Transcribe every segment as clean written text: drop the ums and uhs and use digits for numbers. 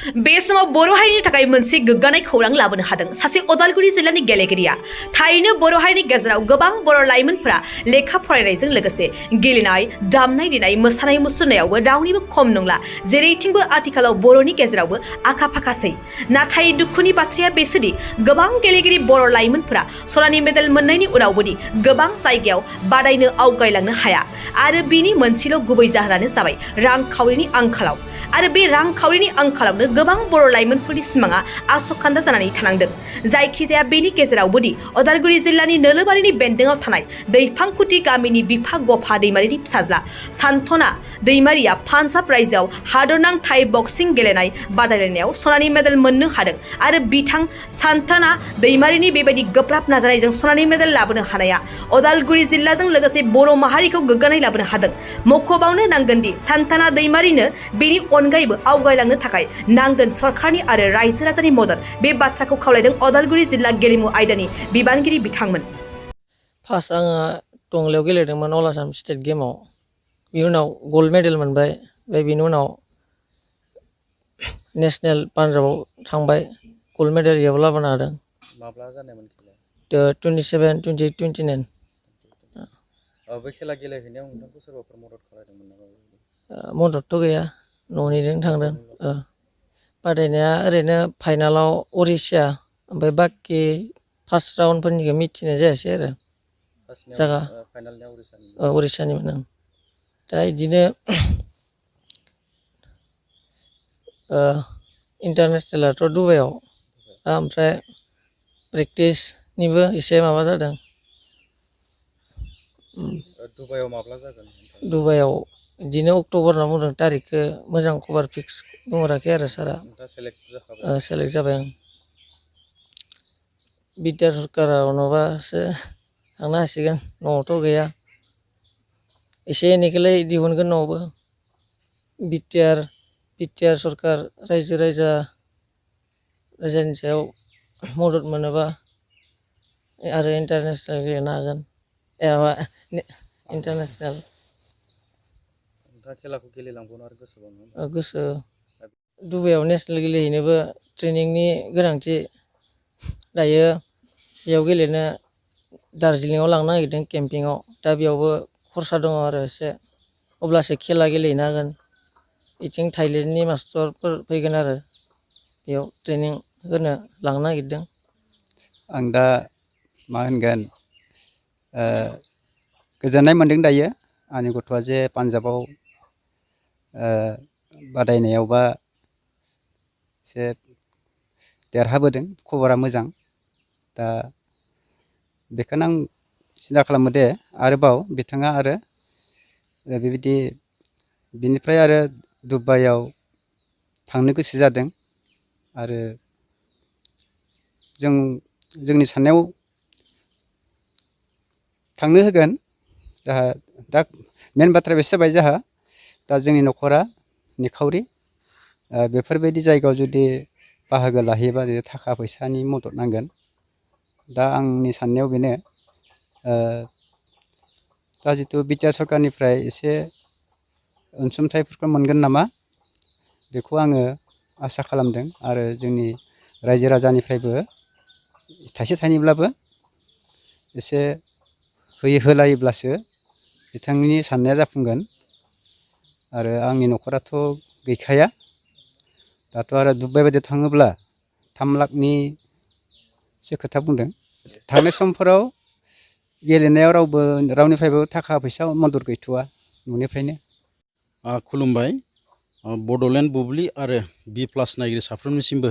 बे समाव बर' हारिनि थाखाय मोनसे गोग्गानाय खौरां लाबोनो हादों सासे उदालगुरि जिल्लानि गेलेगिरिया थारैनो बर' हारिनि गेजेराव गोबां बर' लाइमोनफोरा लेखा फरायनायजों लोगोसे गेलेनाय दामनाय देनाय मोसानाय मुसुरनायावबो रावनिबो खम नंला जेरैथिंबो आथिखालाव बर'नि गेजेरावबो आखा फाखासै नाथाय दुखुनि बाथ्राया बेसोदि गोबां गेलेगिरि बर' लाइमोनफोरा सनानि मेडेल मोननायनि उनावबोदि गोबां जायगायाव बादायनो आवगायलांनो हाया आरो बिनि मोनसेल' गुबै जाहोनानो जाबाय रांखावरिनि आंखालाव आरो बे रांखावरिनि आंखालावनो गोबां बर' लाइमोनफोरनि सिमाङा आसखान्दा जानानै थानांदों जायखिजाया बेनि गेजेरावबोदि उदालगुरि जिल्लानि नोलोबारिनि बेन्दोङाव थानाय दैफांकुटि गामिनि बिफा गफा दैमारिनि फिसाज्ला सान्तना दैमारिया पान्जाब रायजोआव हादरनां थाइ बक्सिं गेलेनाय बादायलायनायाव सनानि मेडेल मोननो हादों आरो बिथां सान्तना दैमारिनि बेबायदि गोब्राब नाजानायजों सनानि मेडेल लाबोनो हानाया उदालगुरि जिल्लाजों लोगोसे बर' माहारिखौ गोग्गानाय लाबोनो हादों मख'बावनो नांगोनदि सान्तना दैमारिनो बेनि अनगायैबो आवगायलांनो थाखाय नांगोन सरकारनि आरो रायजो राजानि मदद बे बाथ्राखौ खावलायदों उदालगुरि जिल्ला गेलेमु आयदानि बिबानगिरि बिथांमोन। फार्स्ट आङो टंलायाव गेलेदोंमोन अल आसाम स्टेट गेमाव बिनि उनाव गल्ड मेडेल मोनबाय ओमफ्राय बिनि उनाव नेशनेल पान्जाबाव थांबाय गल्ड मेडेल इयाव लाबोनो हादों। माब्ला जानायमोन खेलाया? 27, 28, 29 बे खेला गेलेहैनायाव नोंथांखौ सोरबाफोर मदद खालामदोंमोन नामा? मददथ' गैया न'निजों थांदों बादायनाया ओरैनो फाइनालाव उरिष्या ओमफ्राय बाखि फार्स्ट राउन्डफोरनिखौ मिथिनाय जायासै आरो जायगा उरिष्यानिमोन आं दा बिदिनो इन्टारनेसनेलाथ' दुबाइयाव दा ओमफ्राय प्रेक्टिसनिबो एसे माबा जादों। दुबाइयाव माब्ला जागोन? दुबाइयाव बिदिनो अक्ट'बर होनना बुंदों तारिखखौ मोजां खबर फिक्स बुंहराखै आरो सारा सेलेक्ट जाबाय आं बिटिआर सरकारा अनोबासो थांनो हासिगोन न'आवथ' गैया एसे एनैखौलाय दिहुनगोन न'आवबो बिटिआर सरकार रायजो राजानि सायाव मदद मोनोबा आरो इन्टारनेसनेल गेलेनो हागोन इन्टारनेसनेल खेलाखौ गेलेलांबावनो आरो गोसो दुबाइयाव नेसनेल गेलेहैनोबो ट्रेनिंनि गोनांथि दायो बेयाव गेलेनो दार्जिलिंआव लांनो नागिरदों केम्पिंआव दा बेयावबो खरसा दङ आरो एसे अब्लासो खेला गेलेहैनो हागोन बिथिं थाइलेण्डनि मास्टारफोर फैगोन आरो बेयाव ट्रेनिं होनो लांनो नागिरदों। आं दा मा होनगोन गोजोननाय मोन्दों दायो आंनि गथ'आ जे पान्जाबाव बादायनायावबा एसे देरहाबोदों खबरा मोजां दा बेखौनो आं सिन्था खालामो दे आरोबाव बिथाङा आरो बेबायदि बिनिफ्राय आरो दुबाइयाव थांनो गोसो जादों आरो जोंनि साननायाव थांनो होगोन जाहा दा मेन बाथ्राया बेसो जाबाय जाहा दा जोंनि न'खरा निखावरि बेफोरबायदि जायगायाव जुदि बाहागो लाहैयोबा जुदि थाखा फैसानि मदद नांगोन दा आंनि साननायाव बेनो दा जितु बिटिआर सरकारनिफ्राय एसे अनसुंथाइफोरखौ मोनगोन नामा बेखौ आङो आसा खालामदों आरो जोंनि रायजो राजानिफ्रायबो थाइसे थाइनैब्लाबो एसे होलायोब्लासो बिथांनि साननाया जाफुंगोन आरो आंनि न'खराथ' गैखाया दाथ' आरो दुबाइ बायदियाव थाङोब्ला 3 लाखनिसो खोथा बुंदों थांनाय समफोराव गेलेनायाव रावनिफ्रायबो थाखा फैसा मदद गैथ'वा न'निफ्रायनो। खुलुमबाय बड'लेण्ड बुब्लि आरो बि+ नायगिरि साफ्रोमनिसिमबो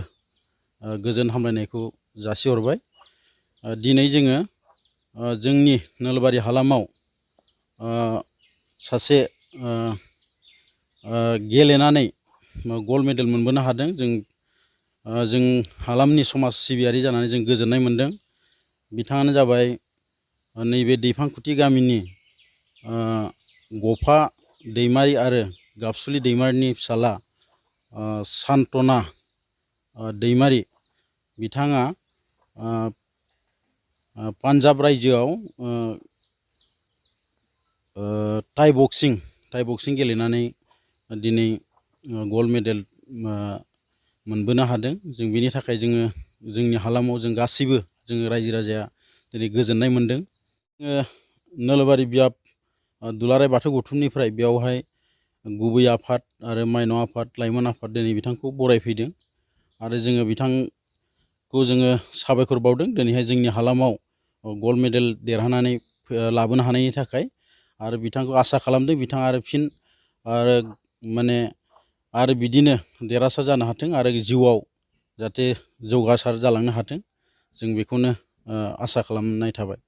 गोजोन हामलायनायखौ जासिहरबाय। दिनै जोङो जोंनि नोलबारि हालामाव सासे गेलेनानै गल्ड मेडेल मोनबोनो हादों जों हालामनि समाज सिबियारि जानानै जों गोजोननाय मोन्दों। बिथाङानो जाबाय नैबे दैफांकुटि गामिनि गफा दैमारि आरो गाबसुलि दैमारिनि फिसाला सान्तना दैमारि बिथाङा पान्जाब रायजोआव थाइ बक्सिं गेलेनानै दिनै गल्ड मेडेल मोनबोनो हादों। जों बेनि थाखाय जोङो जोंनि हालामाव जों गासैबो जोङो रायजो राजाया दिनै गोजोननाय मोन्दों। नोलोबारि बियाब दुलाराय बाथौ गौथुमनिफ्राय बेयावहाय गुबै आफाद आरो माइनाव आफाद लाइमोन आफाद दिनै बिथांखौ बरायफैदों आरो जोङो बिथांखौ जोङो साबायखर बावदों दिनैहाय जोंनि हालामाव गल्ड मेडेल देरहानानै लाबोनो हानायनि थाखाय आरो बिथांखौ आसा खालामदों बिथाङा आरो फिन आरो माने आरो बिदिनो देरहासार जानो हाथों आरो जिउआव जाहाथे जौगासार जालांनो हाथों जों बेखौनो आसा खालामनाय थाबाय।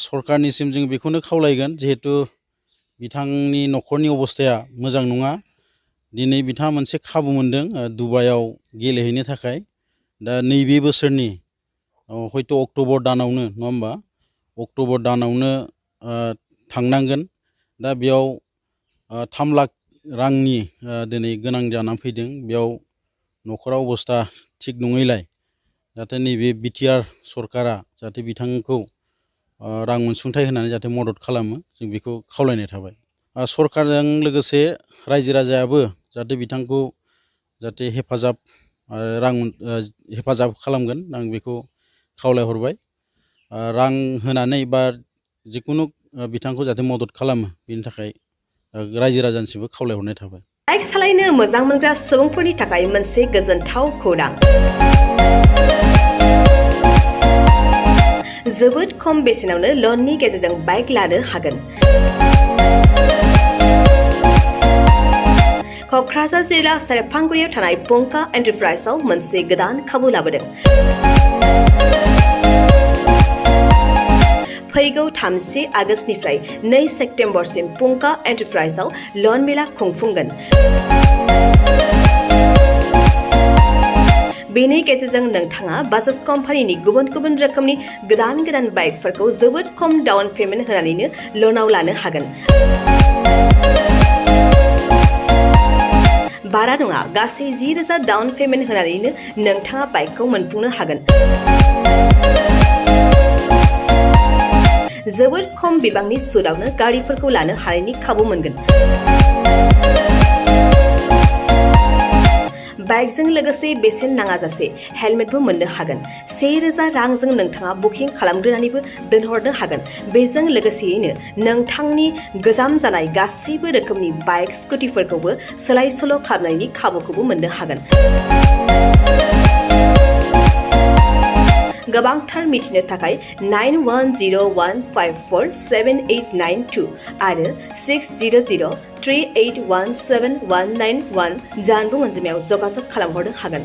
सरकारनिसिम जों बेखौनो खावलायगोन जिहेतु बिथांनि न'खरनि अबस्थाया मोजां नङा। दिनै बिथाङा मोनसे खाबु मोनदों दुबाइयाव गेलेहैनो थाखाय। दा नैबे बोसोरनि हयथ' अक्ट'बर दानावनो नङा होमबा अक्ट'बर दानावनो थांनांगोन। दा बेयाव 3 लाख रांनि दिनै गोनां जानानै फैदों। बेयाव न'खराव अबस्था थिग नङैलाय जाहाथे नैबे बिटिआर सरकारा जाहाथे बिथांखौ रां अनसुंथाइ होनानै जाहाथे मदद खालामो जों बेखौ खावलायनाय थाबाय। सरकारजों लोगोसे रायजो राजायाबो जाहाथे बिथांखौ जाहाथे हेफाजाब खालामगोन आं बेखौ खावलायहरबाय। रां होनानै बा जिकुनु बिथांखौ जाहाथे मदद खालामो बेनि थाखाय रायजो राजानिसिमबो खावलायहरनाय थाबाय। बाइक सालायनो मोजां मोनग्रा सुबुंफोरनि थाखाय मोनसे गोजोनथाव खौरां। जोबोद खम बेसेनावनो लननि गेजेरजों बाइक लानो हागोन। क'क्राझार जिल्ला सेरफांगुरियाव थानाय पंका एन्टारप्राइजआव मोनसे गोदान खाबु लाबोदों। फैगौ 30 आगस्तनिफ्राय 2 सेप्तेम्बरसिम पंका एन्टारप्राइजआव लन मेला खुंफुंगोन। बेनि गेजेरजों नोंथाङा बाजाज कम्पानिनि गुबुन गुबुन रोखोमनि गोदान बाइकफोरखौ जोबोद खम डाउन पेमेन्ट होनानैनो लनाव लानो हागोन। बारा नङा गासै 10,000 डाउन पेमेन्ट होनानैनो नोंथाङा बाइकखौ मोनफुंनो हागोन। जोबोद खम बिबांनि सुदआवनो गारिफोरखौ लानो हानायनि खाबु मोनगोन। बाइकजों लोगोसे बेसेन नाङाजासे हेलमेटबो मोननो हागोन। 1,000 रांजों नोंथाङा बुकिं खालामग्रोनानैबो दोनहरनो हागोन। बेजों लोगोसेयैनो नोंथांनि गोजाम जानाय गासैबो रोखोमनि बाइक स्कुटिफोरखौबो सोलाय सोल' खालामनायनि खाबुखौबो मोननो हागोन। गोबांथार मिथिनो थाखाय 9101547892 आरो 60038171191 जानबुं अनजिमायाव जगाजग खालामहरनो हागोन।